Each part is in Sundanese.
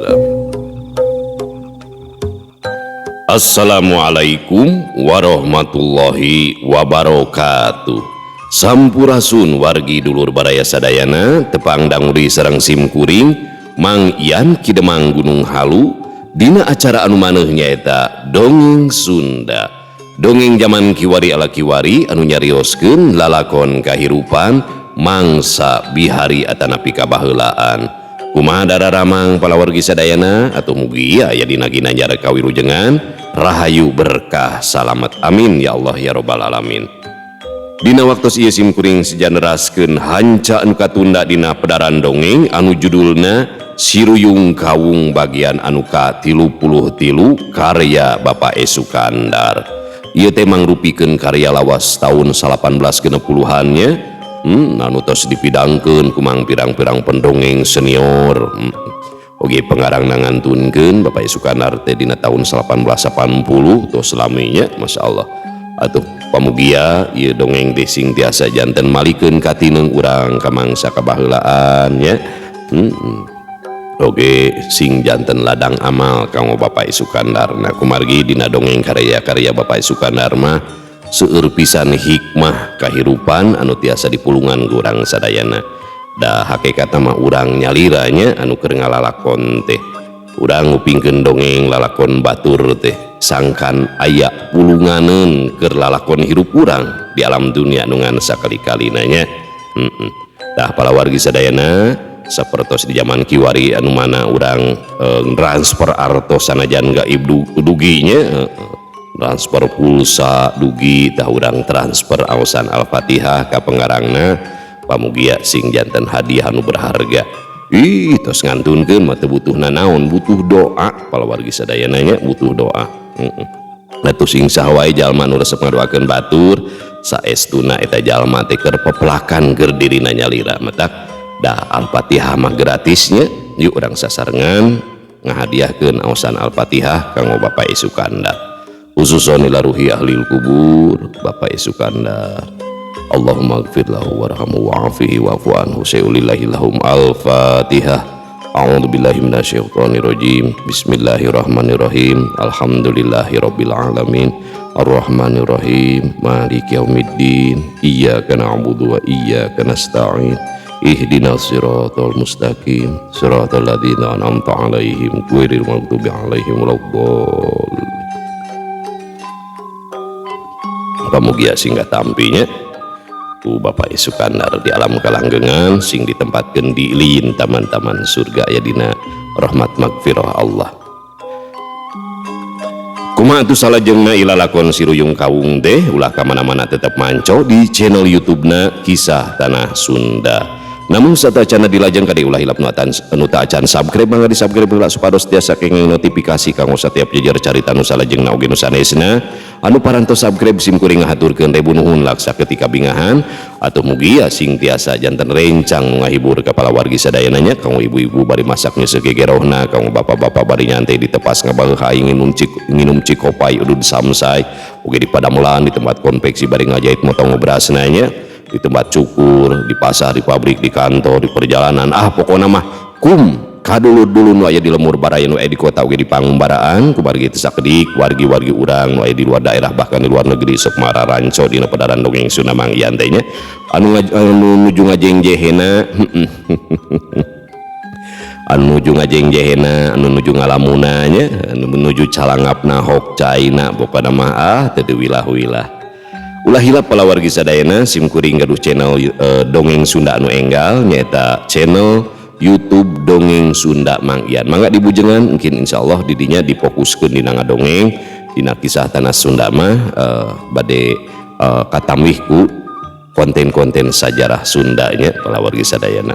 Alamin. Assalamualaikum warahmatullahi wabarakatuh. Sampurasun wargi dulur baraya sadayana, tepang dangu deui sareng sim kuring Mang Ian Ki Demang Gunung Halu dina acara anu maneuh nyaeta Dongeng Sunda. Dongeng zaman kiwari ala kiwari anu nyarioskeun lalakon kahirupan mangsa bihari atanapi kabaheulaan. Kumaha dararamang palawargi sadayana, atau mugi aya dina ginanjar kawilujengan, rahayu, berkah, salamet, amin ya Allah ya robbal alamin. Dina waktu ieu sim kuring seja neraskeun hanca anu katunda dina pedaran dongeng anu judulna Siruyung Kawung bagian anu ka 33 karya Bapak E Sukandar. Ieu teh mangrupikeun karya lawas tahun 1860-an nya, anu tos dipidangkeun ku mang pirang-pirang pendongeng senior. Oge pengarang ngantunkeun Bapak E Sukandar teh dina tahun 1880 tos laminya, Masya Allah. Atuh pamugia ieu dongeng teh sing tiasa janten malikeun katineung urang ka mangsa kabaheulaan ya. Oge sing janten ladang amal kanggo Bapak E Sukandar. Nah, kumargi dina dongeng karya-karya Bapak E Sukandar mah seueur pisan hikmah kahirupan anu tiasa dipulungan ku urang sadayana. Da hakikatna mah urang nyaliranya anu keur ngalalakon teh, urang ngupingkeun dongeng lalakon batur teh sangkan aya pulunganeun keur lalakon hirup urang di alam dunia nu ngan sakali-kalina nya. Tah, palawargi sadayana, sapertos di zaman kiwari anu mana urang transfer artos sanajan gaib duginya, transfer pulsa dugi, tah urang transfer aosan Al-Fatihah ka pengarangna, pamugia sing janten hadiah anu berharga. Ih, tos ngantunkeun mah teu butuh nanaon, butuh doa palawargi sadayana nya, butuh doa. Atuh sing saha wae jalma nu resep ngadoakeun batur, saestuna eta jalma teh keur pepelakan keur dirina nyalira. Matak da Al-Fatihah mah gratisnya, yuk urang sasarengan ngahadiahkeun aosan Al-Fatihah kanggo Bapak E Sukandar, khususon ila ruhi ahlil kubur Bapak E Sukandar. Allahumma gfir lahu warhamhu wa'afihi wa'fu anhu syai'ulillahi lahum. Al-Fatihah. A'udzu billahi minasyaitonir rajim. Bismillahirrahmanirrahim. Alhamdulillahirabbil alamin. Arrahmanirrahim. Maliki yaumiddin. Iyyaka na'budu wa iyyaka nasta'in. Ihdinas siratal mustaqim. Siratal ladzina an'amta 'alaihim ghairil maghdubi 'alaihim waladdallin. Pamugia singga tampinya ku Bapak E Sukandar di alam kalanggengan, sing ditempatkan di lin taman-taman surga ya, dina rahmat magfirah Allah. Kumaha atuh salajengna ilalakon Siruyung Kawung teh? Ulah ka mana-mana, tetap manco di channel YouTube-na Kisah Tanah Sunda. Namun satacana dilajeng, kade ulah hilap nu anu teu acan subscribe, mangga di subscribe heula supados tiasa kenging notifikasi kanggo setiap jejer carita nu salajengna oge nu sanesna. Anu parantos subscribe, sim kuring ngahaturkeun ribu nuhun laksa ketika bingahan. Atau mugia sing tiasa janten rencang nu ngahibur ka palawargi sadayana nya, kanggo ibu-ibu bari masak nyeuseuk gegerohna, kanggo bapak-bapak bari nyantai di tepas ngabaheuh nginum cikopai udud samsai, oge di padamelan, di tempat konveksi bari ngajahit motong berasna nya, di tempat cukur, di pasar, di pabrik, di kantor, di perjalanan. Ah, pokokna mah kum kadulur-dulur nu aya di lemur baraya, nu aya di kota oge di pangumbaraan, kumargi teu sakedik wargi-wargi urang nu aya di luar daerah, bahkan di luar negeri, sok mararanco dina pedaran dongeng Sunda Mang Ian teh nya, anu nuju ngajengjehena, anu nuju ngajengjehena, anu nuju ngalamuna nya, anu nuju calangapna hokcaina, pokona mah ah teu wilah-wilah. Ulah hilap palawargi sadayana, sim kuring gaduh channel dongeng Sunda anu enggal, nyaeta channel YouTube Dongeng Sunda Mang Ian. Mangga dibujengan, mungkin insyaallah didinya difokuskeun dina ngadongeng, dina Kisah Tanah Sunda mah bade katamih ku konten-konten sajarah Sundanya palawargi sadayana.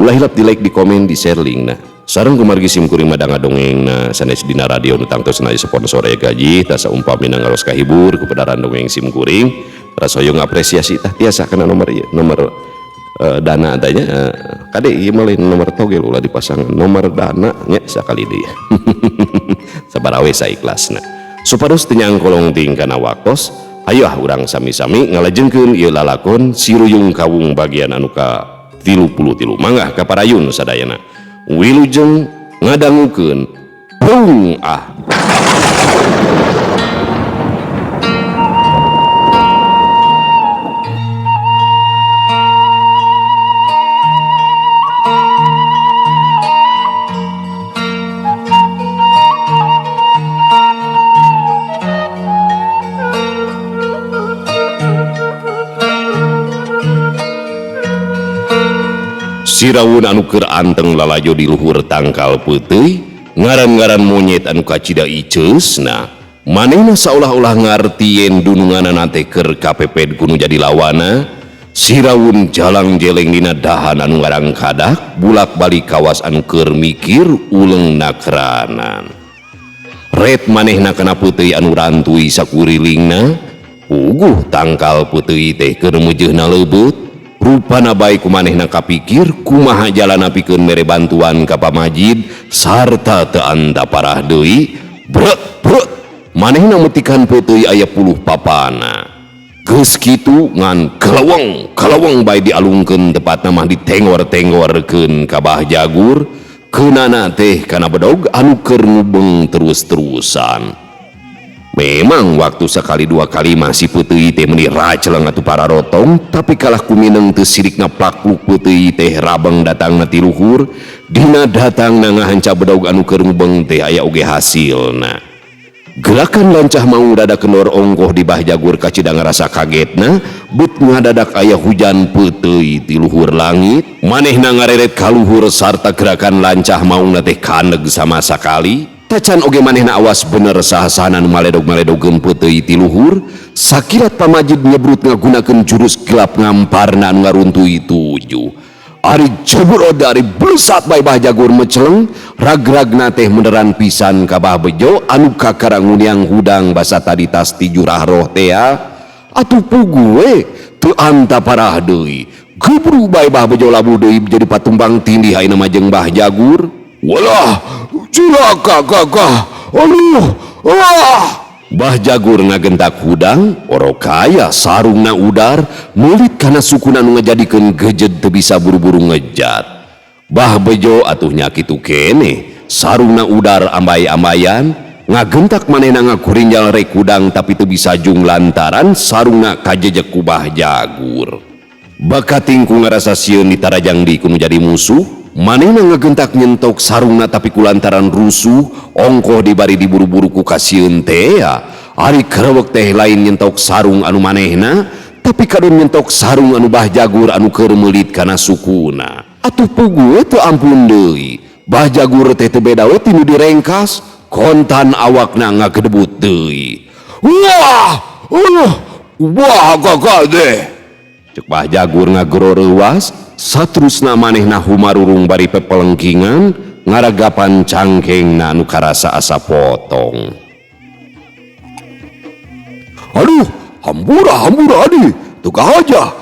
Ulah hilap di like, di komen, di share linkna. Sareng kumargi sim kuring mah ngadongeng na sanes dina radio nu tangtosna sponsor aya gaji, tah saumpamina ngaros kahibur ku pedaran dongeng sim kuring, ras hoyong apresiasi, tah tiasa kana nomor ieu, nomor dana tanya, kade ieu mah lain nomor togel, ulah dipasang nomor dana nya sakali deui. Sabaraha we saikhlasna. Supados teu nyangkolong ting kana waktos, hayu ah urang sami-sami ngalajengkeun ieu lalakon Siruyung Kawung bagian anu ka 33. Mangga kaparayun sadayana. Wilujeng ngadangukeun Prung ah. Sirawun anu keur anteng lalajo di luhur tangkal peuteuy ngaran-ngaran monyet anu kacida iceusna manehna saolah-olah ngarti yen dununganana teh keur kapepet ku nu jadi lawana. Sirawun jalang jeleng dina dahan anu ngarangkadak bulak-balik kawas anu keur mikir uleung nakranan. Ret manehna kana peuteuy anu rantui sakurilingna, puguh tangkal peuteuy teh keur meujeuhna leubeut. Rupana bae ku manehna kapikir kumaha jalana pikeun mere bantuan ka pamajid sarta teu anta parah deui. Brek brek manehna metikan peuteuy aya puluh papana. Geus kitu ngan kalaweng kalaweng bae dialungkeun tepatna mah ditengor-tengorkeun ka Bah Jagur, keunana teh kana bedog anu keur ngubeng terus-terusan. Memang waktu sekali dua kali masih peuteuy teh meuni raceleng atuh para rotong, tapi kalah kumineng teu sirik ngaplakluk peuteuy teh rabeng datangna ti luhur, dina datangna ngahanca bedog anu keur ngubeng teh aya oge hasilna. Gerakan lancah mau dada kendor ongkoh di Bah Jagur kacida ngarasa kagetna, but ngadadak aya hujan peuteuy ti luhur langit, manehna ngareret ka luhur sarta gerakan lancah maungna teh kaneg sama sakali. Tacan oge manehna awas bener saha-sahana nu maledog-maledogeun peuteuy ti luhur, sakilat pamajid nyebrut ngagunakeun jurus gelap ngamparna anu ngaruntui tujuh. Ari jebrod ari blesat bae Bah Jagur meceleng, rag-ragna teh meneran pisan ka Bah Bejo anu kakara nguniang hudang basa tadi tas ti jurah roh tea. Atuh puguh we teu anta parah deui. Gebru bae Bah Bejo labuh deui jadi patumbang tindih ayeuna mah jeung Bah Jagur. Walah, cilaka gagah. Aduh, ah. Bah Jagur ngagentak hudang, orokaya sarungna udar, meulit kana sukuna nu ngajadikeun gejed teu bisa buru-buru ngejat. Bah Bejo atuh nya kitu keneh, sarungna udar ambay-ambayan, ngagentak manehna ngakurinjal rek hudang tapi teu bisa jung lantaran sarungna kajejek ku Bah Jagur. Bakating ku ngarasa sieun ditarajang di ku nu jadi musuh, manehna ngegentak nyentok sarungna tapi kulantaran rusuh ongkoh dibari diburu-buru ku kasieun tea. Ari kerewek teh lain nyentok sarung anu manehna tapi kadon nyentok sarung anu Bah Jagur anu keur meulit kana sukuna. Atuh puguh we teu ampun deui. Bah Jagur teh teu beda we tinu direngkas kontan awakna ngagedebut deui. Wah, wah gagal deh. Cek Bah Jagur ngagero reuas. Satrusna manehna humarurung bari pepelengkingan ngaragapan cangkengna anu karasa asa potong. Aduh, hampura hampura adi, teu kahaja.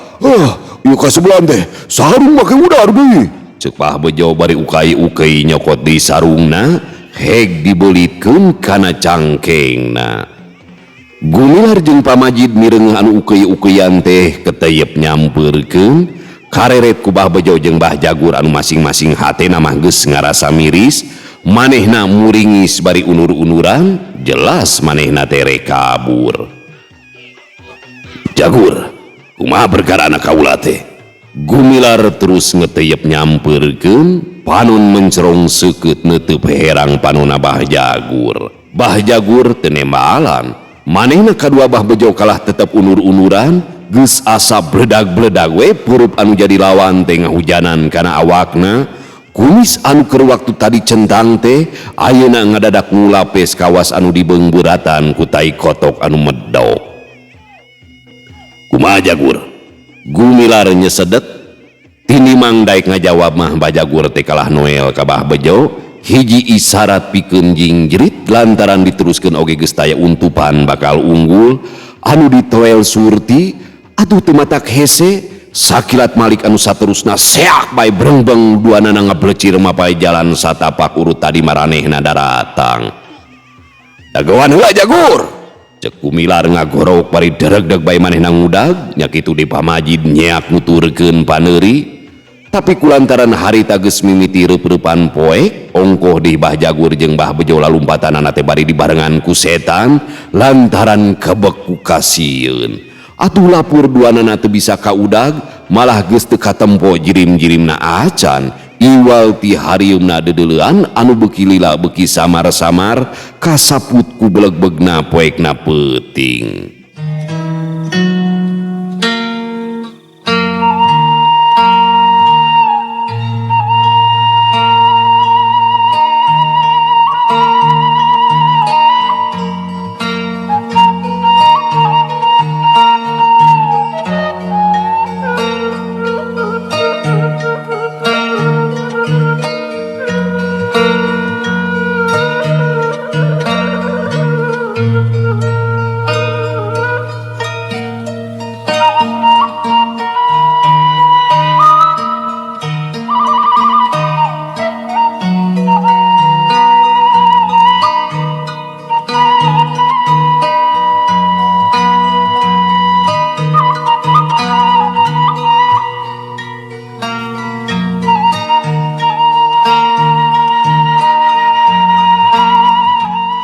Ieu ka sebelah teh sarung make udar deui. Cek Bah Bejo bari ukai-ukai nyokot di sarungna, heg dibelitkeun kana cangkengna. Gumilar jeung pamajid mireungeuh anu ukeuy-ukeuyan teh keteyep nyampeurkeun. Kareret ku Bah Bejo jeung Bah Jagur anu masing-masing hatena mah geus ngarasa miris, manehna muringis bari unur-unuran, jelas manehna teh rek kabur. Jagur, kumaha perkara anak kaula teh? Gumilar terus ngeteyep nyampeurkeun, panon mencerong seukeut neuteub herang panona Bah Jagur. Bah Jagur teu nembalan, manehna kadua Bah Bejo kalah tetep unur-unuran, geus asa bledag-bledag we purup anu jadi lawan teh ngahujanan kana awakna. Kumis anu keur waktu tadi centang teh ayeuna ngadadak ngulapes kawas anu dibeungbeuratan ku tai kotok anu medok. Kumaha Jagur? Gumilar nyesedet. Tinimang daek ngajawab mah Bah Jagur teh kalah Noel ka Bah Bejo, hiji isarat pikeun jingjrit lantaran diteruskeun oge geus taya untupan bakal unggul anu ditoel Surti. Atuh teu matak hese sakilat malik anu saterusna seak bae brengbeng duanana ngablecir mapai jalan satapak urut tadi maranehna daratang. Dagoan heula Jagur. Cek Gumilar ngagorok bari deregdeg bae manehna ngudag nya kitu di pamajid nyeak nuturkeun paneuri. Tapi kulantaran harita geus mimiti reup-reupan poek, ongkoh di Bah Jagur jeung Bah Bejo lalumpatanana teh bari dibarengan ku setan lantaran kebek ku kasieun. Atuh lapur duanana teu bisa kaudag, malah geus teu katempo jirim-jirimna acan. Iwal ti hariumna deudeulean anu beuki lila beuki samar-samar kasaput ku belegbegna poekna peuting.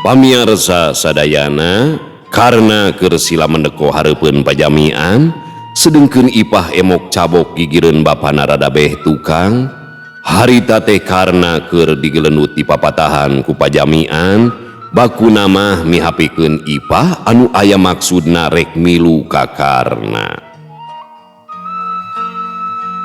Pamiarsa sadayana karena keur sila mendeko hareupeun pajamian sedengkeun Ipah emok cabok gigireun bapana rada beh tukang harita teh karena keur digelendut di papatahan ku pajamian bakuna mah mihapikeun Ipah anu aya maksudna rek milu ka Karna.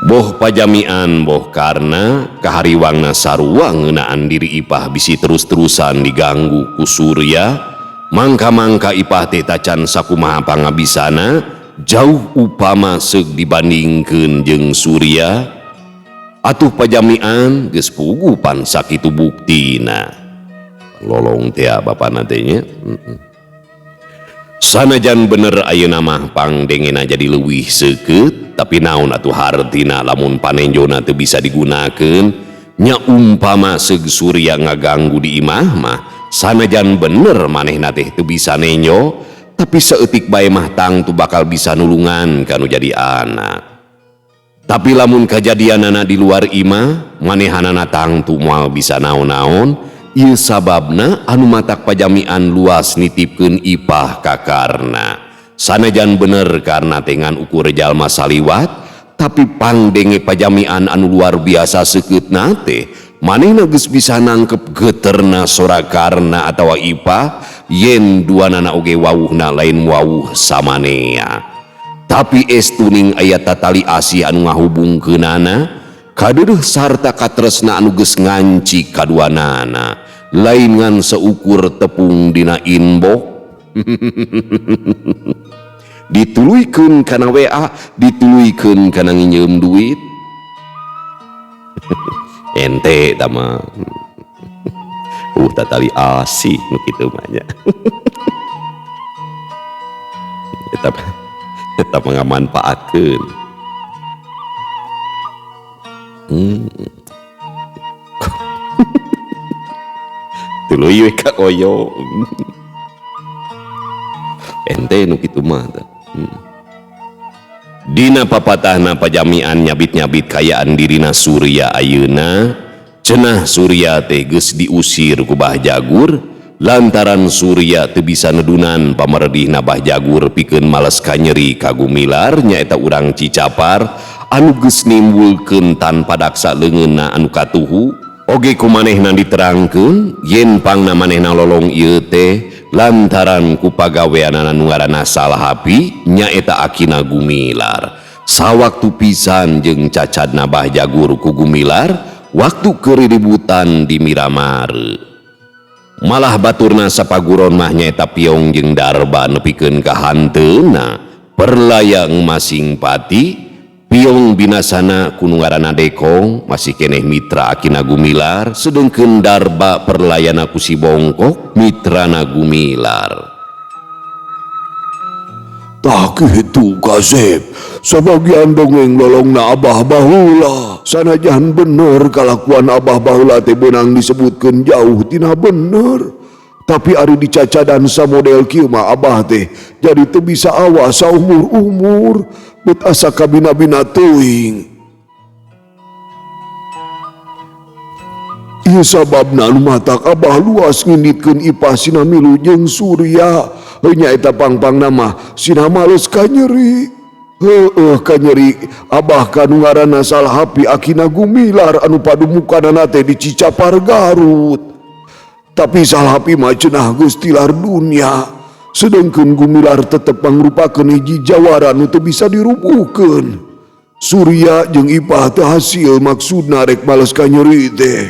Boh pajamian boh karna kahariwangna sarua ngeunaan diri Ipah bisi terus-terusan diganggu ku Surya mangka-mangka Ipah teh tacan sakumaha pangabisana jauh upama seug dibandingkeun jeung Surya atuh pajamian geus puguh pan sakitu buktina lolong teh bapana teh nya. Sanajan bener ayeuna mah pangdengena jadi leuwih seukeut tapi naon atuh hartina lamun panenjona teu bisa digunakeun nya umpama seug Surya ngaganggu di imah mah sanajan bener manehna teh teu bisa nenjo tapi saeutik bae mah tangtu bakal bisa nulungan kanu jadi anak. Tapi lamun kajadianana di luar imah manehanana tangtu moal bisa naon-naon. Ieu sababna anu matak pajamian luas nitipkeun Ipah ka Karna. Sanajan bener karna teh ngan ukur jalma saliwat, tapi pangdenge pajamian anu luar biasa seukeutna teh manehna geus bisa nangkep geterna sora Karna atawa Ipah yen duanana oge wawuhna lain wawuh samanea. Tapi estuning aya tatali asih anu ngahubungkeunana kadeudeuh sarta katresna anu geus nganci kaduanana lain ngan seukur tepung dina inbox. Dituluykeun kana WA, dituluykeun kana nginjeum duit. Ente tah mah. Tatali asih nu kitu mah nya. Eta mah ngamanfaatkeun. Tuluy we ka oyo. Ente nu kitu mah tah. Dina papatahna pajamian nyabit-nyabit kayaan dirina Surya ayeuna, cenah Surya teh geus diusir ku Bah Jagur lantaran Surya teu bisa nedunan pamaredihna Bah Jagur pikeun males kanyeri ka Gumilar nyaeta urang Cicapar anu geus nimbulkeun tanpa daksa leungeunna anu katuhu. Oge ku manehna diterangkeun yen pangna manehna lolong ieu teh lantaran ku pagaweanana nu ngaranna Salhapi nyaeta akina Gumilar. Sawaktu pisan jeung cacadna Bah Jagur ku Gumilar waktu keriributan di Miramare. Malah baturna sapaguron mah nyaeta Piong jeung Darba nepikeun ka hanteuna perlayang masing pati. Piong binasana ku nu ngaranna Dekong masih keneh mitra akina Gumilar, sedengkeun Darba perlayana ku si Bongkok mitrana Gumilar. Tah kitu kasep, sabagian dongeng lolongna Abah baheula. Sanajan bener kalakuan Abah baheula teh beunang disebutkeun jauh tina bener. Tapi ari dicacadan samodel kieu mah Abah teh jadi teu bisa awas saumur-umur. Bet asa kabina-bina teuing. Ieu sababna anu matak Abah luas nginditkeun Ipah sina milu jeung Surya. Heuh nya eta pangpangna mah sina males ka nyeri. Heueuh ka nyeri Abah ka nu ngaranna Salhapi akina Gumilar anu padumukanana teh di Cicapar Garut. Tapi Salhapi mah cenah geus tilar dunya. Sedengkeun Gumilar tetep mangrupakeun hiji jawara nu teu bisa dirubuhkeun. Surya jeung Ipah teu hasil maksudna rek males ka nyeri teh.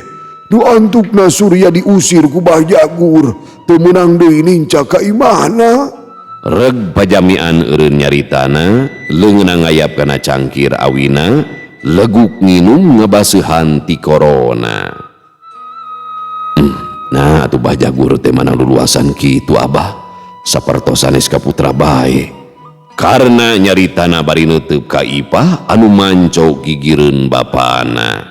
Nu antukna Surya diusir ku Bah Jagur, teu meunang deui nincak ka imahna. Reg pajamian eureun nyaritana, leungeunna ngayap kana cangkir awina, leguk nginum ngebaseuhan ti korona. Nah atuh Bah Jagur teh mana luluasan kitu Abah, sapertos sanes ka putra bae. Karena nyaritana bari neuteup ka Ipah anu manco gigireun bapana.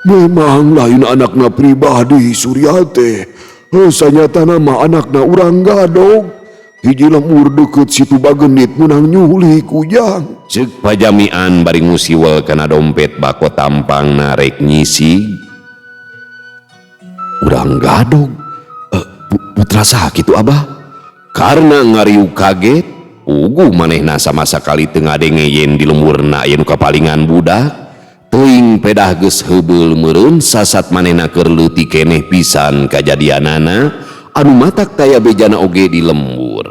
Memang lain anakna pribadi Surya teh. Heuh sanyatana mah anakna urang Gadog. Hiji lemur deukeut Situ Bagendit meunang nyuhli kujang. Ceuk pajamian bari ngusiwel kana dompet bako tampangna rek nyisig. Urang Gadog, putra saha kitu Abah? Karena ngariuk kaget, puguh manehna sama sakali teu ngadenge yen di lemurna aya nu kapalingan budak. Teuing pedah geus heubeul meureun sasat manehna keur leutik keneh pisan kajadianana anu matak taya bejana oge di lembur.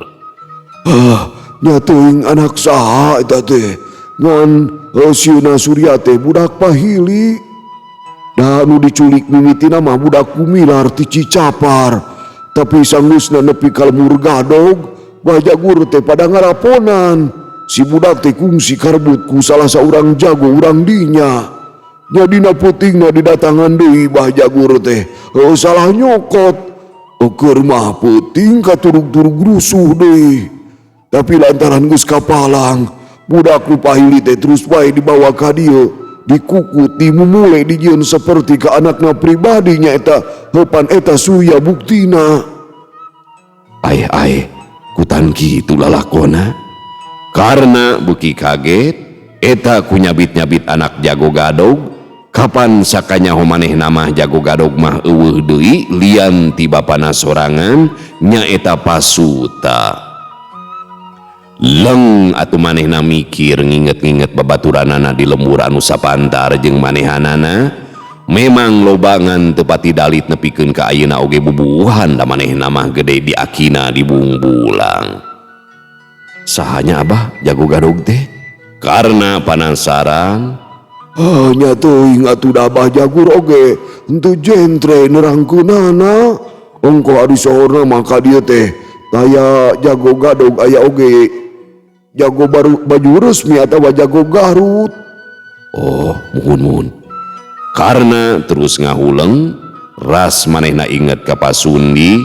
Ah, nya teuing anak saha eta teh? Ngan sieuna Surya teh budak pahili. Da nu diculik mimitina mah budak Gumilar ti Cicapar. Tapi sanggeusna nepi ka lemur Gadog, Bah Jagur teh pada ngaraponan. Si budak teh kungsi karebut ku salah saurang jago urang dinya. Nya dina peutingna didatangan deui Bah Jagur teh. Heuh salah nyokot. Keur mah peuting katurug-turug rusuh deui. Tapi lantaran geus kapalang, budak nu pahili teh terus wae dibawa ka dieu, dikukut, dimumule, dijieun saperti ka anakna pribadi nyaeta heupan eta Surya buktina. Aeh aeh, kutan kitu lalakona. Karena beuki kaget, eta ku nyabit-nyabit anak jago Gadog, kapan sakanyaho manehna mah jago Gadog mah eueuh deui lian ti bapana sorangan nyaeta Pasuta. Leng atuh manehna mikir nginget-nginget babaturanana di lembur anu sapantar jeung manehanana, memang lobangan teu pati dalit nepikeun ka ayeuna oge bubuhan da manehna mah gede di akina di Bungbulang. Sahanya Abah jago Gadog teh? Karena panasaran. Ah, nya teuing atuh da Abah Jagur oge henteu jentre nerangkeunana. Ongkoh ari sohorna mah ka dieu teh taya jago Gadog aya oge jago baru baju resmi atawa jago Garut. Oh, muhun muhun. Karena terus ngahuleng, ras manehna inget ka Pasundi,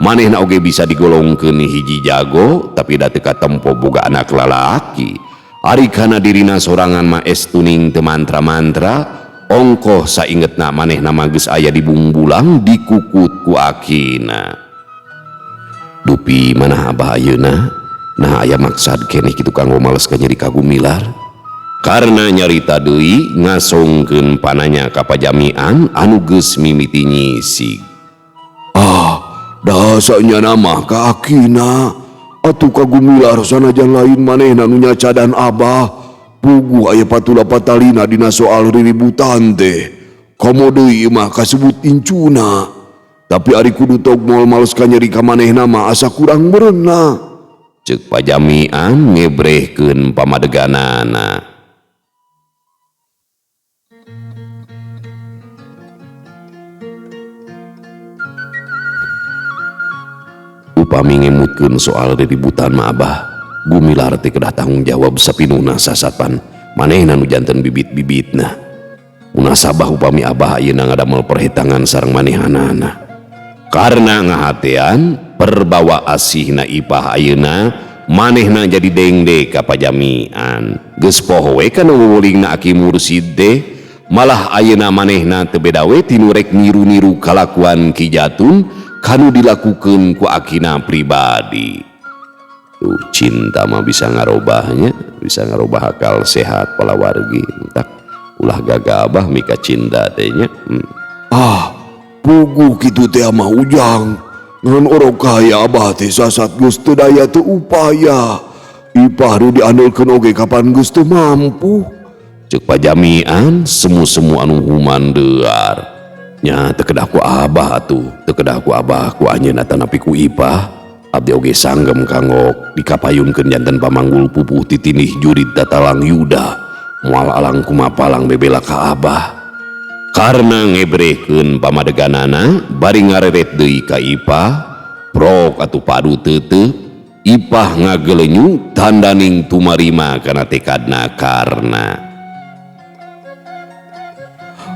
manehna oge bisa digolongkeun hiji jago, tapi da teu katempo boga anak lalaki. Ari kana dirina sorangan mah estuning teu mantra-mantra, ongkoh saingetna manehna mah geus aya di Bungbulang dikukut ku akina. Dupi mana Abah ayeuna? Nah aya maksad keneh kitu kanggo males ka nyeri ka Gumilar. Karena nyarita deui ngasongkeun pananya ka pajamian anu geus mimiti nyisig. Ah, dasanya mah ka akina. Atuh ka Gumilar sanajan lain manehna nu nyacadan Abah. Puguh aya patula patalina dina soal riributan teh. Komo deui mah kasebut incuna. Tapi ari kudu tog moal males ka nyeri ka manehna mah asa kurang merenah. Ceuk pajamian ngebrehkeun pamadeganana. Upami ngemutkeun soal riributan mah Abah, Gumilar teh kedah tanggung jawab sapinuhna sasapan manehna nu janten bibit-bibitna. Munasabah upami Abah ayeuna ngadamel perhitangan sareng manehanana. Karena ngahatean perbawa asihna Ipah ayeuna manehna jadi dengde ka pajamian. Geus poho we kana wuwulingna Aki Mursid teh, malah ayeuna manehna teu beda we tinu rek niru-niru kalakuan Ki Jatun kanu dilakukeun ku akina pribadi. Tuh cinta mah bisa ngarobahnya, bisa ngarobah akal sehat palawargi. Entak ulah gagabah mika cinta teh nya. Ah, puguh kitu teh mah Ujang. Ngan orok kaya Abah teh sasat geus teu daya teu upaya. Ipah nu diandelkeun oge kapan geus teu mampu. Cek pajamian semu-semu anu humandear. Nya teu kedah ku Abah atuh, teu kedah ku Abah ku anjeunna tanapi ku Ipah. Abdi oge sanggem kanggo dikapayunkeun janten pamanggul pupuh titinih jurid tatalang yuda. Moal alang kumapalang bebela ka Abah. Karena ngebrehkeun pamadeganana bari ngareret deui ka Ipah, prok atuh padu teuteup, Ipah ngagelenyu tandaning tumarima kana tekadna Karna.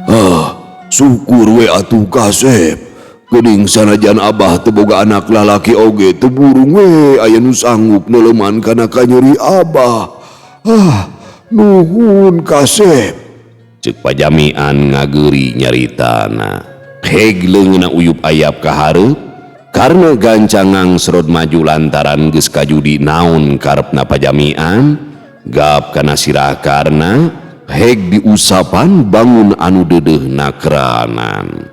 Ah, syukur we atuh kasep. Geuning sanajan Abah teu boga anak lalaki oge teu burung we aya nu sanggup neuleman kana kanyeri Abah. Ah, nuhun kasep. Cek pajamian ngageuri nyaritana. Heg leungeunna uyup ayap ka hareup karena gancangang serod maju lantaran geus kajudi naon karepna pajamian, gap kana sirah Karna, heg diusapan bangun anu deudeuh nakranan.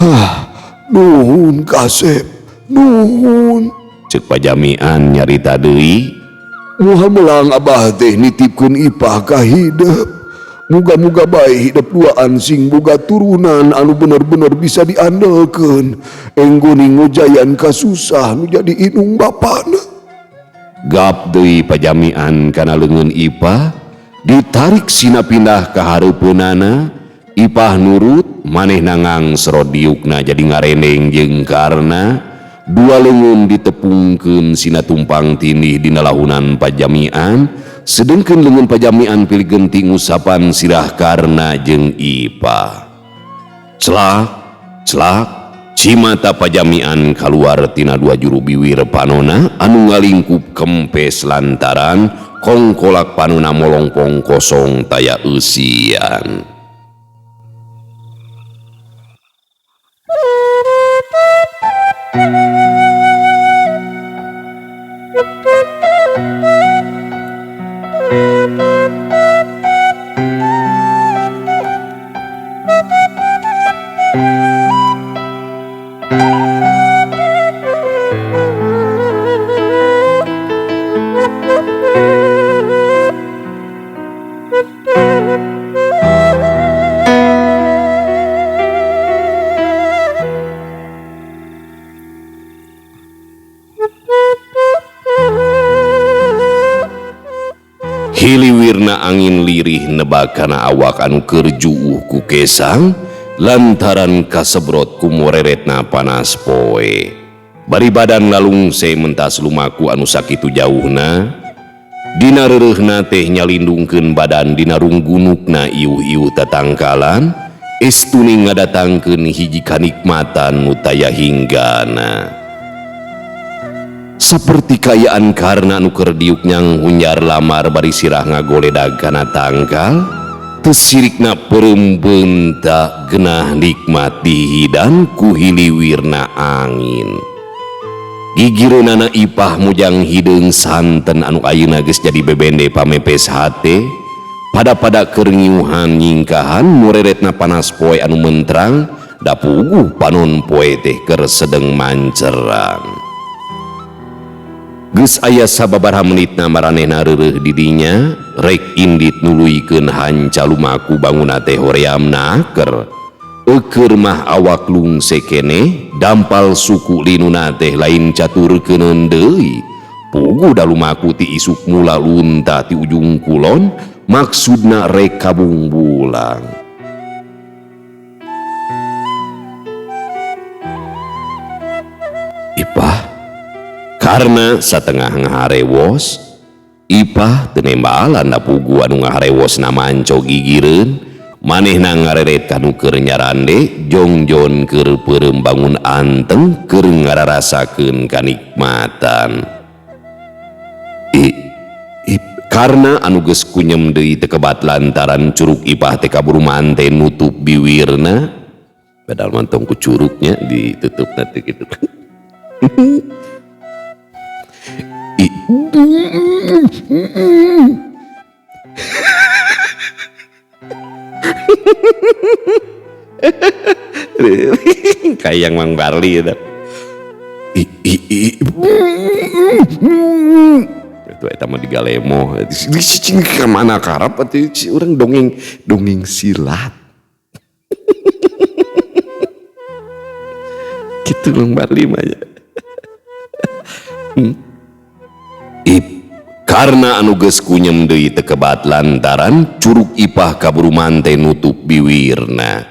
Ah, nuhun kasep, nuhun. Cek pajamian nyarita deui. Moal melang Abah teh nitipkeun Ipah ka hidep. Muga-muga bae hidep duaan sing boga turunan anu bener-bener bisa diandelkeun. Enggone ngojayan kasusah nu jadi inung bapana. Gap deui pajamian kana leungeun Ipah, ditarik sina pindah ka hareupeunana. Ipah nurut, manehna ngangsrod diukna jadi ngarendeng jeung Karna. Dua leungeun ditepungkeun sina tumpang tindih dina lahunan pajamian, sedengkeun leungeun pajamian pilih genti ngusapan sirah Karna jeung Ipah. Celak, celak, cimata pajamian kaluar tina dua juru biwir panona anu ngalingkup kempes lantaran kongkolak panona molongpong kosong taya eusian. Hiliwirna angin lirih nebak kana awak anu keur juuh ku kesang lantaran kasebrot ku moreretna panas poe. Bari badan lalungse mentas lumaku anu sakitu jauhna. Dina reureuhna teh nyalindungkeun badan dina runggunukna iuh-iuh tatangkalan, estuni ngadatangkeun hiji kanikmatan nu taya hinggana. Saperti kaayaan Karna anu keur diuk nyang hunjar lamar bari sirah ngagoledag kana tangkal, teu sirikna peureum beunta genah nikmat dihidan ku hiliwirna angin. Gigireunana Ipah mujang hideung santen anu ayeuna geus jadi bebende pamepes hate, pada-pada keur ngiuhan nyingkahan mureretna panas poe anu mentrang, da puguh panon poe teh keur sedeng mancerang. Geus aya sababaraha menitna maranehna reureuh di dinya, rek indit nuluykeun hanca lumaku banguna teh hoream naker. Eukeur mah awak lungse keneh, dampal suku linuna teh lain caturkeuneun deui. Puguh da lumaku ti isuk mula lunta ti ujung kulon, maksudna rek kabungbulang. Ipah karena satengah ngaharewos, Ipah teu nembalan da puguh anu ngaharewosna manco gigireun, manehna ngareret kanu keur nyarande, jongjon keur peureum bangun anteng keur ngararasakeun kanikmatan. Karena anu geus kunyem deui teu kebat lantaran curug Ipah teh kaburu mante nutup biwirna, padahal mah tong ku curugnya ditutupna teh kitu. Ka Eyang Mang Barli eta. I, i, i, itu eta mah digalemo cicing ka mana karep atuh urang dongeng dongeng silat gitu Mang Barli mah ya. Ip, karena anu geus kunyem deui teu kebat lantaran curug Ipah kaburu mante nutup biwirna.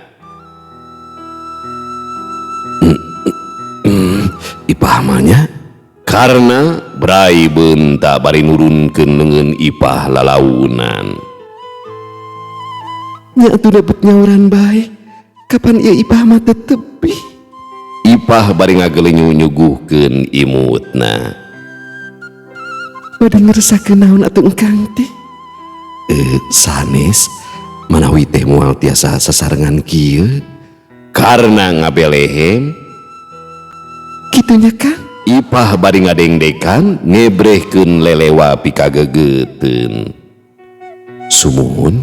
Ipah mah nya karena brai beunta bari nurunkeun leungeun Ipah lalaunan. Nya atuh dapet nyauran bae, kapan ieu Ipah mah teu tebih. Ipah bari ngagelenyu nyuguhkeun imutna. Bade ngeresakeun naon atuh engkang teh? Sanes manawi teh moal tiasa sasarengan kieu karena ngabelehem kitunya Kang. Ipah bari ngadengdekan ngebrehkeun lelewa pikageugeuteun. Sumuhun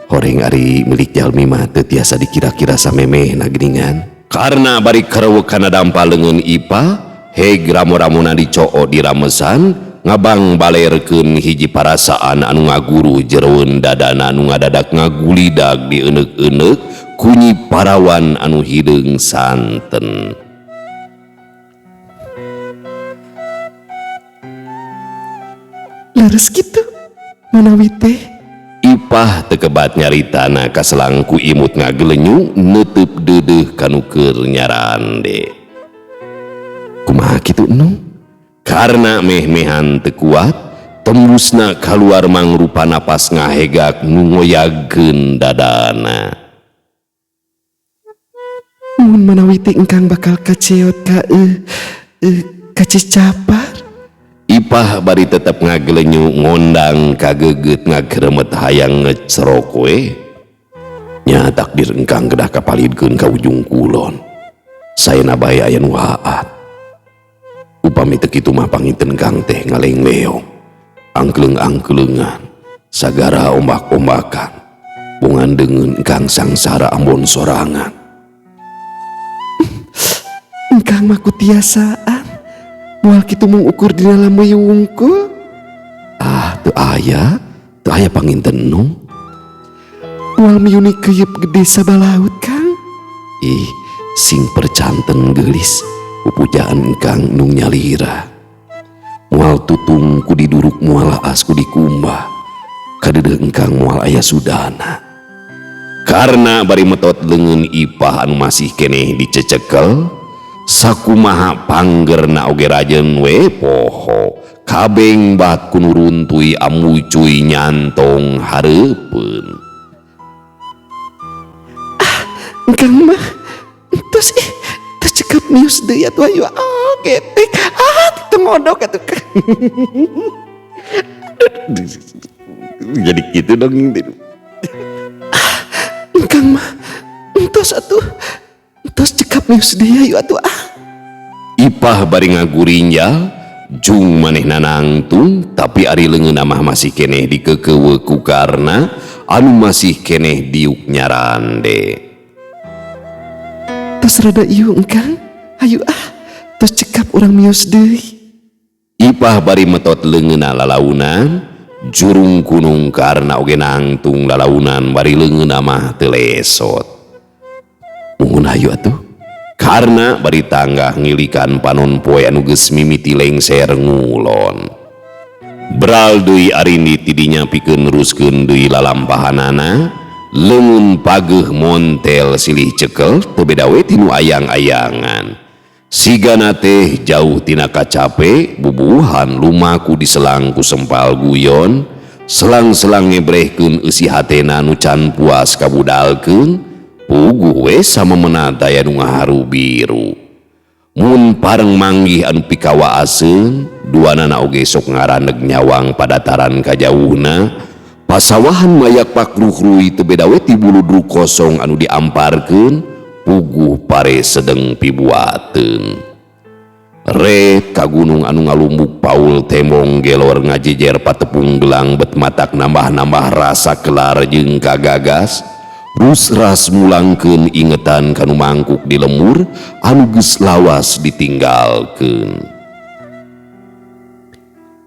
horeng ari milik jalmi mah teu tiasa dikira-kira samemehna geuningan. Karena bari karewek kana dampa leungeun Ipah heg ramo-ramona dicoo diramesan ngabang balerkeun hiji parasaan anu ngaguru jeroeun dadana anu ngadadak ngagulidag dieneuk-eneuk kunyi parawan anu hideung santen. Leres kitu manawi teh. Ipah teu kebat nyaritana kaselang ku imut ngagelenyu neuteub deudeuh kanu keur nyarande. Kumaha kitu Nung? Karena meh-mehan teu kuat, tembusna kaluar mangrupa napas ngahegak nu ngoyagkeun dadana. Mun manawi teh engkang bakal kaceot ka kacicapar. Ipah bari tetep ngagelenyu ngondang kageget ngageremet hayang ngecerok we. Nya takdir engkang kedah kapalidkeun ka ujung kulon. Saena bae aya nu haat. Upami teu kitu mah panginten kang teh ngaleng-leong, angkleung-angkleungan, sagara ombak-ombakan, bongan deungeun engkang sangsara ambon sorangan. Engkang mah kutiasaan, moal kitu mung ukur dina lameui wungkul. Ah, teu aya panginten Nung. Moal miuni keuyeup gede sabalaut Kang. Ih, sing percanten geulis. Pupujaan engkang nung nyalira. Moal tutung ku diduruk moal as ku dikumbah. Kadeudeuh engkang moal aya sudana. Karena bari metot leungeun Ipah anu masih keneh dicecekel, sakumaha panggerna oge rajeun we poho. Kabeng bat ku nuruntuy amucuy nyantong hareupeun. Ah, engkang mah entos ih. Cekap mius deui atuh ayo ah getek ah teu ngodok atuh. Jadi kitu dong. Ah, engkang mah entos atuh entos cekap mius deui ayo atuh ah. Ipah bari ngagurinjal jung manehna nangtung tapi ari leungeunna mah masih keneh dikeukeuweuk ku karna anu masih keneh diuk nyarande. Tos rada ieu engkang, hayu ah, tos cekap urang mios deui. Ipah bari metot leungeunna lalaunan, jurung kunung karna oge nangtung lalaunan bari leungeunna mah teu lesot. Muhun hayu atuh, karna bari tanggah ngilikan panon poe anu geus mimiti lengser ngulon. Bral deui arindi tidinya pikeun neruskeun deui lalampahanana. Leungeun pageuh montel silih cekel teu beda we tinu ayang-ayangan. Sigana teh jauh tina kacape bubuhan lumaku diselang ku sempal guyon, selang-selang ngebrehkeun eusi hatena nu can puas kabudalkeun, puguh we samemena daya nu ngaharu biru. Mun pareng manggih anu pikawaaseun, duanana oge sok ngaraneg nyawang padataran kajauhna. Pasawahan mayak pakruhrui teu beda we ti buludruk kosong anu diamparkeun, puguh pare sedeng pibuateun. Ret ka gunung anu ngalumbuk paul tembong gelor ngajejer patepung gelang bet matak nambah-nambah rasa kelar jeung kagagas. Rusras mulangkeun ingetan kanu mangkuk di lemur anu geus lawas ditinggalkeun.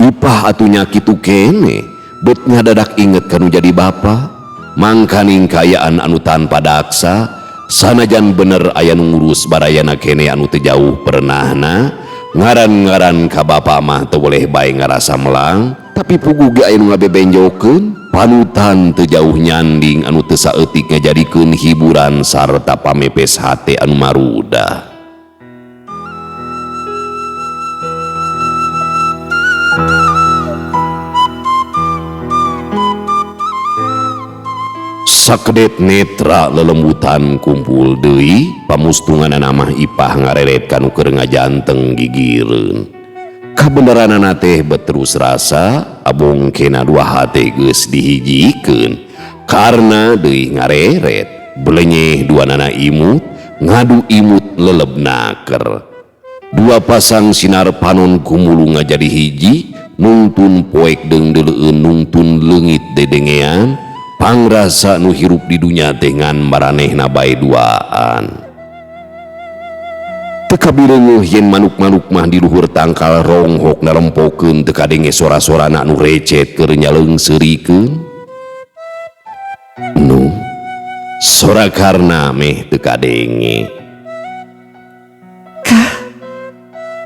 Ipah atunya kitu kene, bet ngadadak inget kanu jadi bapa, mangkaning kaayaan anu tanpa daksa, sanajan bener aya nu ngurus barayana kene anu teu jauh pernahna, ngaran-ngaran ka bapa mah teu boleh bae ngarasa melang, tapi puguh ge aya nu ngabebenjokeun, panutan teu jauh nyanding anu teu saeutik ngajadikeun hiburan sarta pamepes hate anu marudah. Sakedet netra lelembutan kumpul deui, pamustunganana mah Ipah ngareret kanu keur ngajanteng gigireun. Kabeneranana teh beterus rasa abongkena dua hate geus dihijikeun karena deui ngareret belenyeh dua nana imut ngadu imut leleb naker. Dua pasang sinar panon kumulu ngajadi hiji nungtun poek deung deuleueun nungtun leungit dedengean pangrasa nu hirup di dunya teh ngan maranehna bae duaan. Teu kabireungeuh yen manuk-manuk mah di luhur tangkal ronghok narempokeun teu kadenge sora-sorana nu recet keur nyaleungseurikeun. Nu sora karna meh teu kadenge. Kah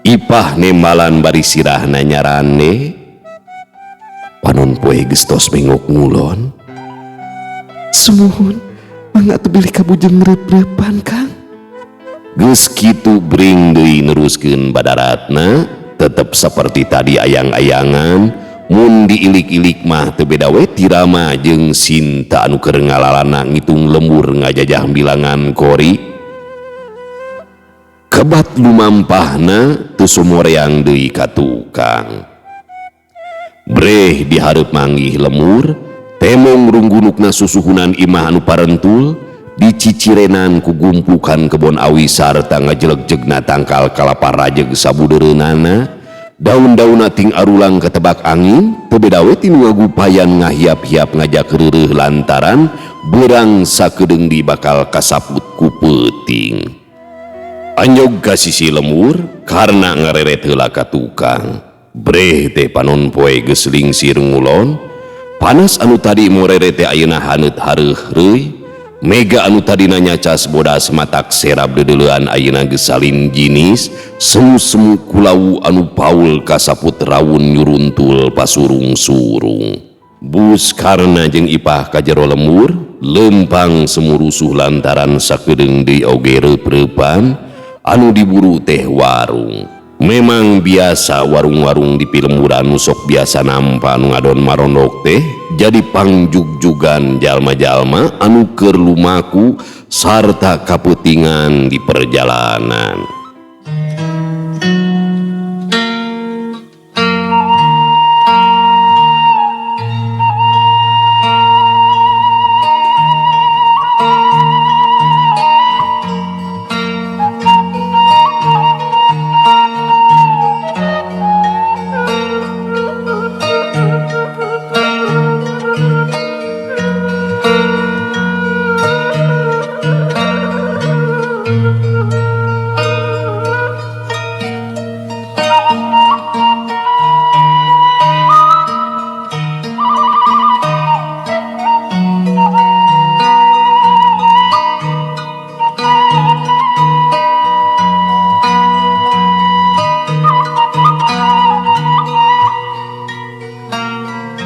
Ipah nembalan bari sirahna nyarande. Panon poe geus tos mengok ngulon. Sumuhun, mangga atuh bilih kabujeng reup-reupan, Kang. Geus kitu bring deui neruskeun badaratna, tetep seperti tadi ayang-ayangan, mun diilik-ilik mah teu beda we tirama jeung Sinta anu keur ngalalana ngitung lembur ngajajah bilangan kori. Kebat lumampahna teu sumoreang deui ka tukang. Breh dihareup manggih lemur, temong runggunukna susuhunan imah anu parentul, dicicirenan ku gumplukan kebon awi sarta ngajeleg-jegna tangkal kalapa rajeg sabudeureunana, daun-daunna ting arulang ketebak angin, teu beda we tinu ngagupayan ngahiap-hiap ngajak reureuh lantaran beurang sakedeung di bakal kasaput ku peuting. Anjog ka sisi lemur karena ngareret heula ka tukang. Breh teh panon poe geus lingsir ngulon, panas anu tadi morere teh ayeuna haneut hareuh-reuy. Mega anu tadina nyacas bodas matak serab deudeulean ayeuna geus salin jinis, semu-semu kulawu anu paul kasaput rawun nyuruntul pasurung-surung. Bus karna jeung Ipah ka jero lemur, lempang semurusuh lantaran sakedeung deui oge reup-reupan anu diburu teh warung. Memang biasa warung-warung di pilemburan nu sok biasa nampa nu ngadon marondok teh jadi pangjugjugan jalma-jalma anu keur lumaku sarta kapeutingan di perjalanan.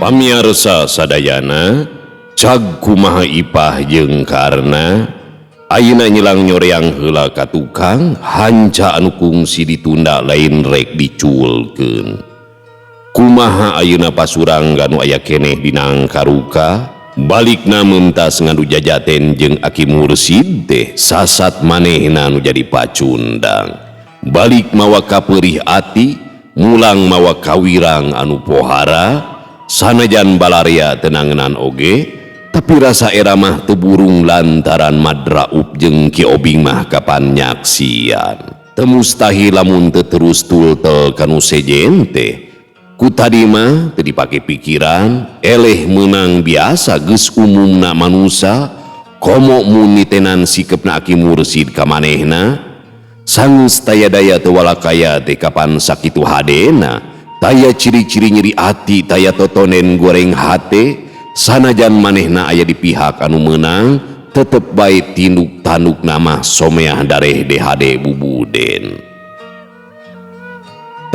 Pamiarsa sadayana, cag kumaha Ipah jeung Karna, ayeuna nyilang nyoreang heula ka tukang, hanca anu kungsi ditunda lain rek diculkeun. Kumaha ayeuna pasurangga nu aya keneh dina karuka, balikna mentas ngadu jajaten jeung Aki Mursid teh sasat manehna nu jadi pacundang. Balik mawa kapeurih ati, mulang mawa kawirang anu pohara. Sanajan balaria tenangenan oge, tapi rasa era mah teu burung lantaran madraup jeung Ki Obing mah kapan nyaksian. Teu mustahil lamun teu terus tultel kanu sejen teh. Ku tadi mah teu dipake pikiran, eleh meunang biasa geus umumna manusa, Komo mun nitenan sikepna Aki Mursid ka manehna sanggeus taya daya teu walakaya teh kapan sakitu hadena taya ciri-ciri nyeri ati taya totonen goreng hate sanajan manehna aya di pihak anu meunang tetep bae tinduk tanduk nama someah dareh DHD bubuden.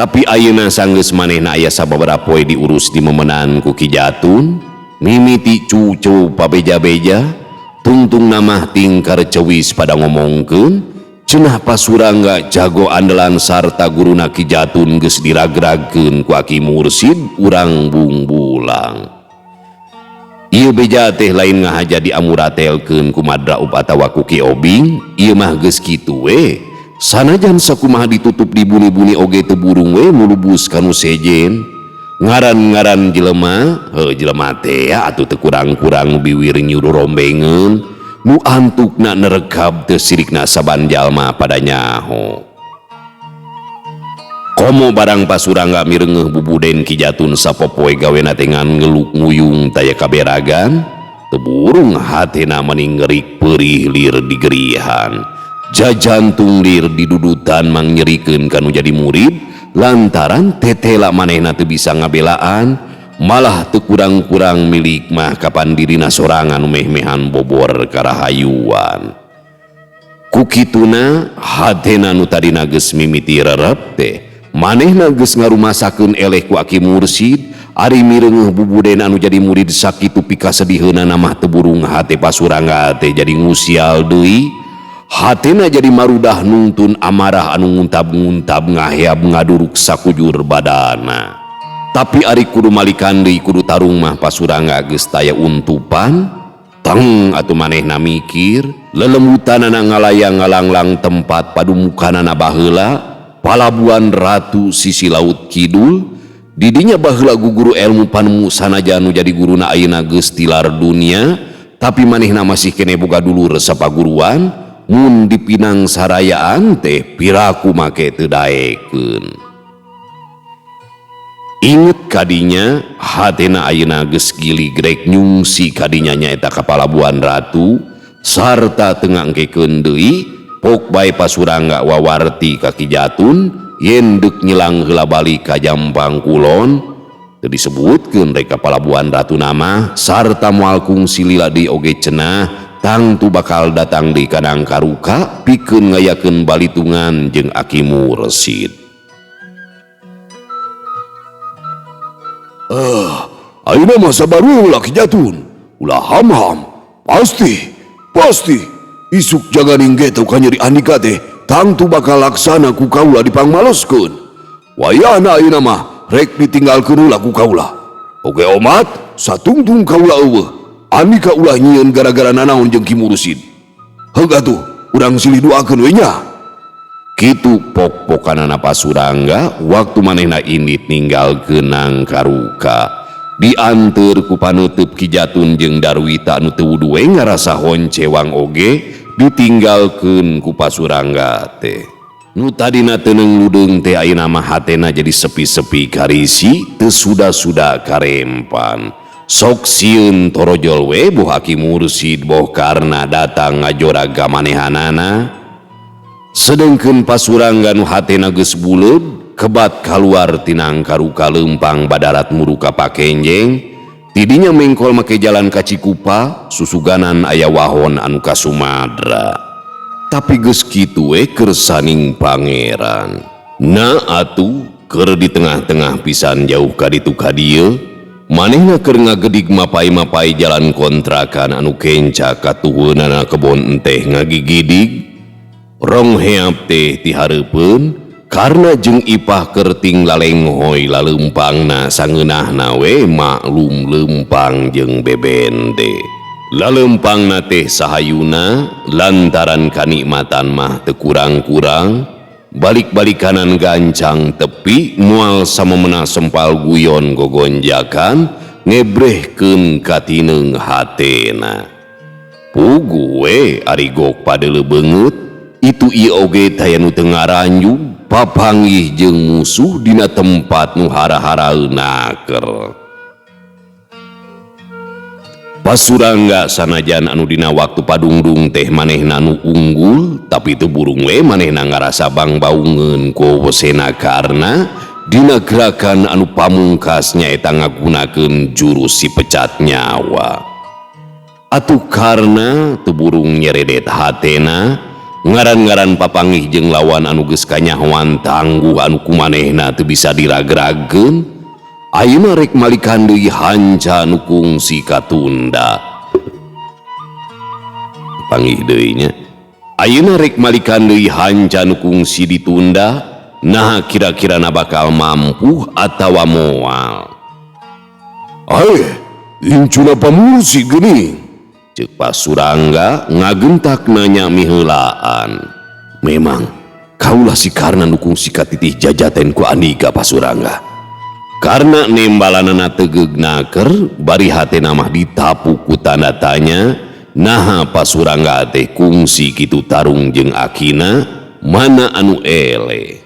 Tapi ayeuna sanggeus manehna aya sababaraha poe diurus di memenan ku Ki Jatun mimiti cucu pabeja-beja tungtung namah tingkar cewis pada ngomongkeun cenah Pasurangga jago andalan sarta guruna Ki Jatun geus diragragkeun ku Aki Mursid urang bungbulang. Ieu beja teh lain ngahaja diamuratelkeun ku Madraub atawa ku Ki Obing, ieu mah geus kitu we. Sanajan sakumaha ditutup dibuni-buni oge teu burung we mulubus kanu sejen. Ngaran-ngaran jelema, heuh jelema teh atuh teu kurang-kurang biwir nyuruh rombengeun, nu antukna nerekab teu sirikna saban jalma pada nyaho. Komo barang Pasurangga mireungeuh bubuden Ki Jatun sapopoe gawena teh ngan ngeluk nguyung taya kaberagan, teu burung hatena meni ngerik peurih lir digerihan. Jajantung lir didudutan mangnyerikeun kanu jadi murid lantaran tetela manehna teu bisa ngabelaan malah teu kurang-kurang milik mah kapan dirina sorangan meh-mehan bobor karahayuan. Ku kituna hatena nu tadina geus mimiti rerep teh manehna geus ngarumasakeun eleh ku Aki Mursid ari mireungeuh bubuden anu jadi murid sakitu pikasediheunana mah teu burung hate Pasurangga teh jadi ngusial deui. Hatena jadi marudah nungtun amarah anu nguntab-nguntab ngaheab ngaduruk sakujur badana. Tapi ari kudu malikan deui kudu tarung mah Pasurangga geus taya untupan. Teng atuh manehna mikir lelembutanana ngalayang ngalanglang tempat padumukanana baheula Palabuhan Ratu sisi laut kidul. Didinya baheula guguru ilmu panemu sanajan nu jadi guruna ayeuna geus tilar dunia, tapi manehna masih kene boga dulur sapaguruan. Mun dipinang sarayaan teh piraku make teu daekeun. Inget kadinya hatena ayeuna geus giligrek nyungsi kadinya nyaeta ka Palabuhan Ratu sarta teu ngangkekeun deui pok bae Pasurangga wawarti ka Ki Jatun yen deuk nyilang heula balik ka Jampang Kulon teu disebutkeun rek ka Palabuhan Ratu nama sarta moal kungsi lila deui oge cenah tangtu bakal datang di kanang karuka pikeun ngayakeun balitungan jeung Aki Mursid. Ayeuna mah sabar ulah Ki Jatun, ulah ham-ham. Pasti, pasti isuk jaganing geto ka nyeri Andika teh tangtu bakal laksana ku kaula dipangmaloskeun. Wayahna ayeuna mah rek ditinggalkeun ulah ku kaula. Oge omat, satungtung kaula eueuh. Andika ulah nyieun gara-gara nanaon jeung Ki Mursid. Heug atuh, urang silih doakeun we nya. Kitu pok-pokanana Pasurangga waktu manehna indit ninggalkeun nang karuka. Dianteur ku paneuteub Ki Jatun jeung Darwita anu teu wudu we ngarasa honcewang oge ditinggalkeun ku Pasurangga teh. Nu tadina teu ludeung teh ayeuna mah hatena jadi sepi-sepi karisi teu suda-suda karempan. Sok sieun torojol we boh Aki Mursid boh karna datang ngajorag ka manehanana. Sedengkeun Pasurangga nu hatena geus buleud kebat kaluar tinang karuka leumpang badarat muruka pakenjeng. Tidinya mengkol make jalan ka Cikupa susuganan aya wahon anu ka Sumadra. Tapi geus kitu we kersaning pangeran. Na atuh keur di tengah-tengah pisan jauh ka ditu ka dieu manehna keur ngagedig mapai-mapai jalan kontrakan anu kenca katuhunana kebon enteh ngagigidig. Rong heap teh tihareupeun karena jeung ipah kerting lalenghoy laleumpangna sangeunahna we maklum leumpang jeung bebende. Laleumpangna teh sahayuna lantaran kanikmatan mah teu kurang-kurang. Balik-balik kanan gancang tepi mual samemena sempal guyon gogonjakan ngebrehkeun katineung hatena. Pugu we ari gok padeuleu beungeut itu ieu oge taya nu teu ngaranjug papanggih jeung musuh dina tempat nu hara-hara naker. Pasurangga sanajan anu dina waktu padungdung teh manehna nu unggul, tapi teu burung we manehna ngarasa bangbaungeun ku wesena karna dina gerakan anu pamungkas nyaeta ngagunakeun jurus si pecat nyawa. Atuh karna teu burung nyeredet hatena, ngaran-ngaran papanggih jeung lawan anu geus kanyahoan tangguh anu kumanehna teu bisa diragrageun. Ayeuna rek malikan deui hanca nu kungsi katunda. Panggih deui nya. Ayeuna rek malikan deui hanca nu kungsi ditunda, nah kira-kira na bakal mampu atawa moal. Aeh, incuna pamursi geuning. Ceuk Pasurangga ngagentak nanya miheulaan. Memang kaulah si Karna nu kungsi katitih jajaten ku Andika Pasurangga. Karena nembalanana tegeug naker bari hatena mah ditapuk ku tanda tanya, naha Pasurangga teh kungsi kitu tarung jeung akina mana anu eleh.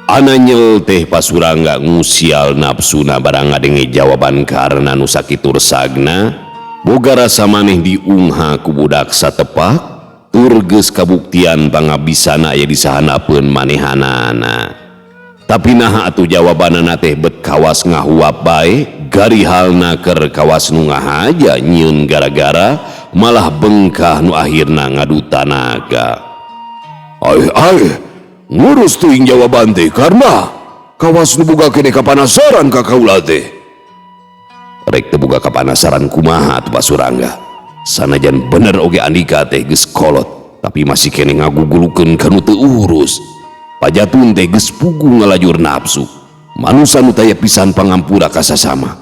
Ana nyel teh Pasurangga ngusial nafsuna barang ngadenge jawaban Karna nu sakitu resagna, boga rasa maneh diungha ku budak satepak tur geus kabuktian pangabisana aya di sahanapeun manehanana. Tapi naha atuh jawabanana teh bet kawas ngahuap bae, gari halna keur kawas nu ngahaja nyieun gara-gara malah bengkah nu akhirna ngadu tanaga. Aeh aeh, ngurus teuing jawaban teh karena kawas nu boga keneh kapanasaran ka kaula teh. Rek teu boga kapanasaran kumaha atuh Pasurangga. Sanajan bener oge Andika teh geus kolot, tapi masih keneh ngagugulukeun ka nu teu urus. Pajatun teh geus puguh ngalajur nafsu. Manusa nu taya pisan pangampura ka sasama.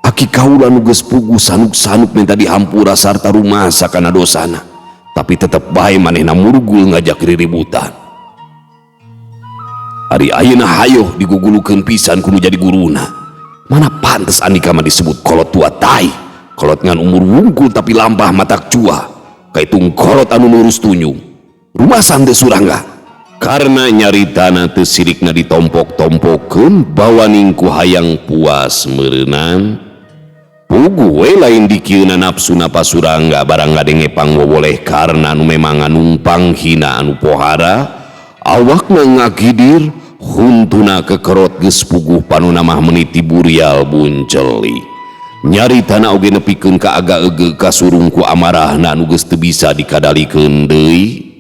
Aki kaula nu geus puguh sanuk-sanuk minta dihampura sarta rumasa kana dosana. Tapi tetep bae manehna murgul ngajak riributan. Ari ayeuna hayoh digugulukeun pisan ku nu jadi guruna. Mana pantes Andika mah disebut kolot tua tai. Kolot ngan umur wungkul tapi lampah matak cua. Kaitung kolot anu nurus tunjung. Rumasan teh Surangga. Karena nyaritana teu sirikna ditompok-tompokeun bawaning ku hayang puas meureunan. Puguh we lain dikieuna nafsuna Pasurangga barang ngadenge pangwowoleh karna nu memang numpang hina anu pohara, awakna ngagidir huntuna kekerot geus puguh panuna mah meniti burial bunceli. Nyaritana oge nepikeun ka aga egeuk kasurung ku amarahna anu geus teu bisa dikadalikeun deui.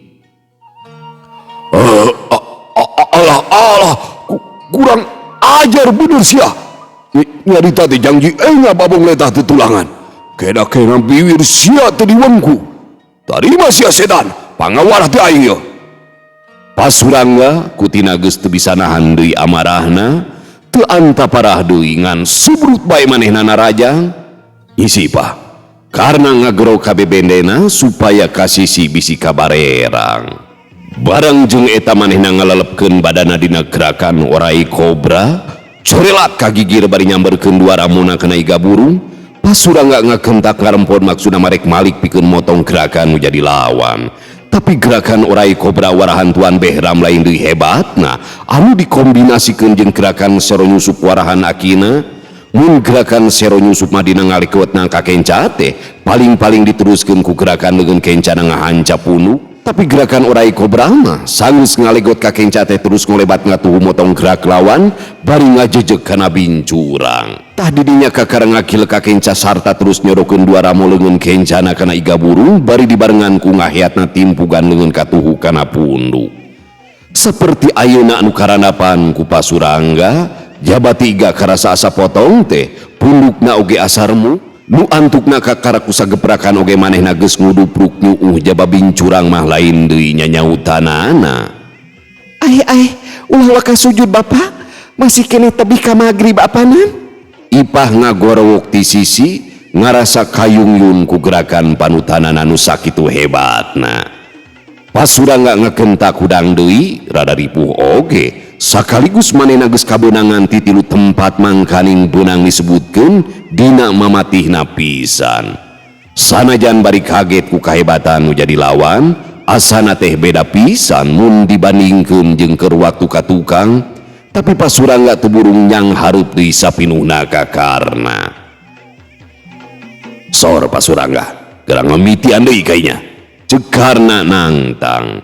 Alah alah, kurang ajar bener sia. Nyarita teh janji enga babong letah tutulangan. Kena-kena biwir sia teh diwengku. Tarima sia setan, pangawarah teh aing yeuh. Pasurangga kutina geus teu bisa nahan deui amarahna, teu antaparah deui ngan subrut bae manehna narajang. Isi pah, karena ngagero kabebendena supaya kasisi bisi kabarerang. Barang jeung eta manehna ngalelepkeun badana dina gerakan orai kobra, corelat kagigir bari nyamberkeun dua ramuna kana iga burung. Pasurangga ngakentak ngarempon maksudna marek malik pikeun motong gerakan nu jadi lawan. Tapi gerakan orai kobra warahan Tuan Behram lain deui hebatna, anu dikombinasikeun jeung gerakan sero nyusup warahan akina. Mun gerakan sero nyusup mah dina ngalikewetna ka kenca teh, paling-paling diteruskeun ku gerakan leungeun kencana ngahanca punuk. Tapi gerakan orai kobra mah sanggeus ngalegot ka kenca teh terus ngolebat ngatuhu motong gerak lawan bari ngajejeg kana bincurang. Tah didinya kakara ngakil ka kenca sarta terus nyorokeun dua ramo leungeun kencana kana iga burung bari dibarengan ku ngaheatna timpugan leungeun katuhu kana punduk. Seperti ayeuna anu karanapan ku Pasurangga, jabati iga karasa asa potong teh pundukna oge asarmu. Nu antukna kakara ku sageprakan oge manehna geus ngudupruk nyuuh jaba bincurang mah lain deui nyanyautanana. Ai ai, ulah waka sujud Bapak, masih keneh tebih ka magrib apanan? Ipah ngagorowok ti sisi ngarasa kayungyun ku gerakan panutanana nu sakitu hebatna. Pasurangga ngakentak hudang deui rada ripuh oge. Sakaligus manehna geus kabeunangan ti tilu tempat mangkaning beunang disebutkeun dina mamatihna pisan. Sanajan bari kaget ku kahebatan nu jadi lawan, asana teh beda pisan mun dibandingkeun jeung keur waktu ka tukang, tapi Pasurangga teu burung nyang hareup deui sapinuhna ka Karna. Sor Pasurangga, gerang ngamimitian deui kainya. Cek Karna nangtang.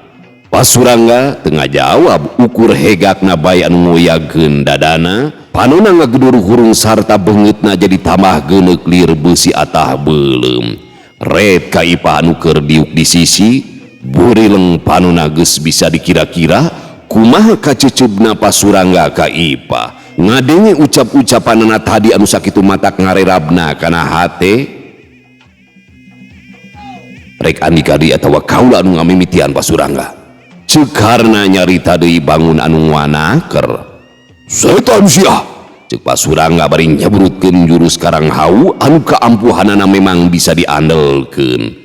Pasurangga teu ngajawab, ukur hegakna bae anu ngoyagkeun dadana, panona ngagedur hurung sarta beungeutna jadi tambah geuneuk lir beusi atah beuleum. Red ka Ipah anu keur diuk di sisi, burileng panona geus bisa dikira-kira kumaha kaceceubna Pasurangga ka Ipah. Ngadenge ucap-ucapanana tadi anu sakitu matak ngarerabna kana hate, rek andika deui atawa kaula anu ngamimitian, Pasurangga? Ceuk Karna nyarita deui bangun anu ngwanaker. Setan sia. Cek Pasurangga bari nyebrutkeun jurus Karang Hau anu kaampuhanana memang bisa diandelkeun.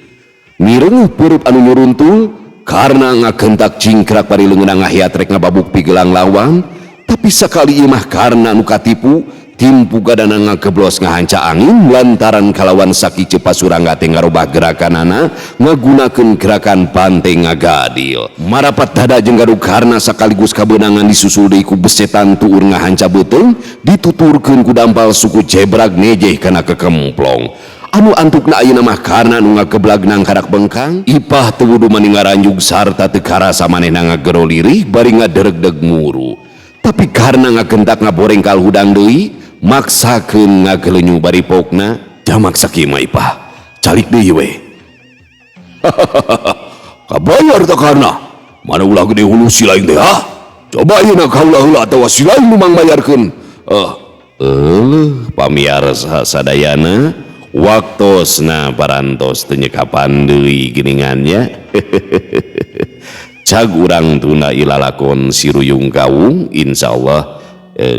Mireng peureub anu nyuruntul, Karna ngakentak cingkrak bari leungeunna ngahiat rek ngababuk pigelang lawan. Tapi sakali ieu mah Karna anu katipu, timpu gadana ngageblos ngahanca angin lantaran kalawan sakieu Pasurangga teh ngarobah gerakanana ngagunakeun gerakan banteng ngagadil. Marapat dada jeung gadug Karna sakaligus kabeunangan, disusul deui ku besetan tuur ngahanca beuteung, dituturkeun ku dampal suku jebrag nejeh kana kekemplong. Anu antukna ayeuna mah Karna nu ngageblag nangkarak bengkang. Ipah teu wudu mani ngaranjug sarta teu karasa manehna ngagero lirih bari ngaderegdeg muru. Tapi Karna ngagentak ngaborengkal hudang deui, maksakeun ngagelenyu bari pokna, jamak sakieu mah, Ipah, calik deui we. Kabayar tak, Karna? Mana ulah gede hulu si lain teh, ha? Coba ayeuna kaula heula atawa si lain nu mangbayarkeun. Eh. Euleuh, pamiarsa sadayana, waktosna parantos teu nyekapan deui geuningannya. Cag urang tunda ilalakon Siruyung Kawung, insyaallah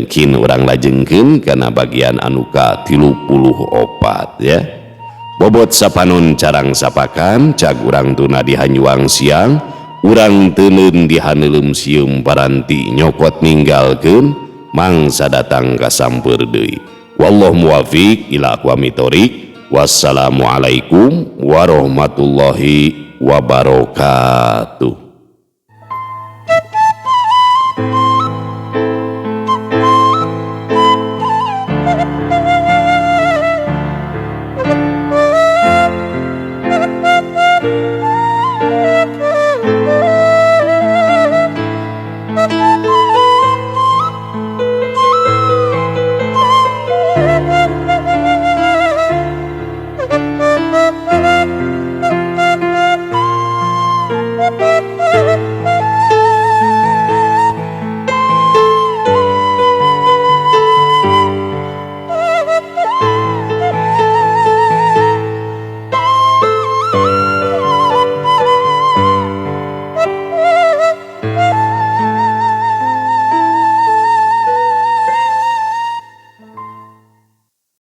kin urang lajengkeun kana bagian anu ka 34 ya. Bobot sapanon carang sapakan, cag urang tunda di hanjuang siang, urang teuneun di haneuleum sieum paranti nyokot ninggalkeun mangsa datang kasampeur deui. Wallahu muwafiq ila aqwamit thoriq. Wassalamualaikum warahmatullahi wabarakatuh.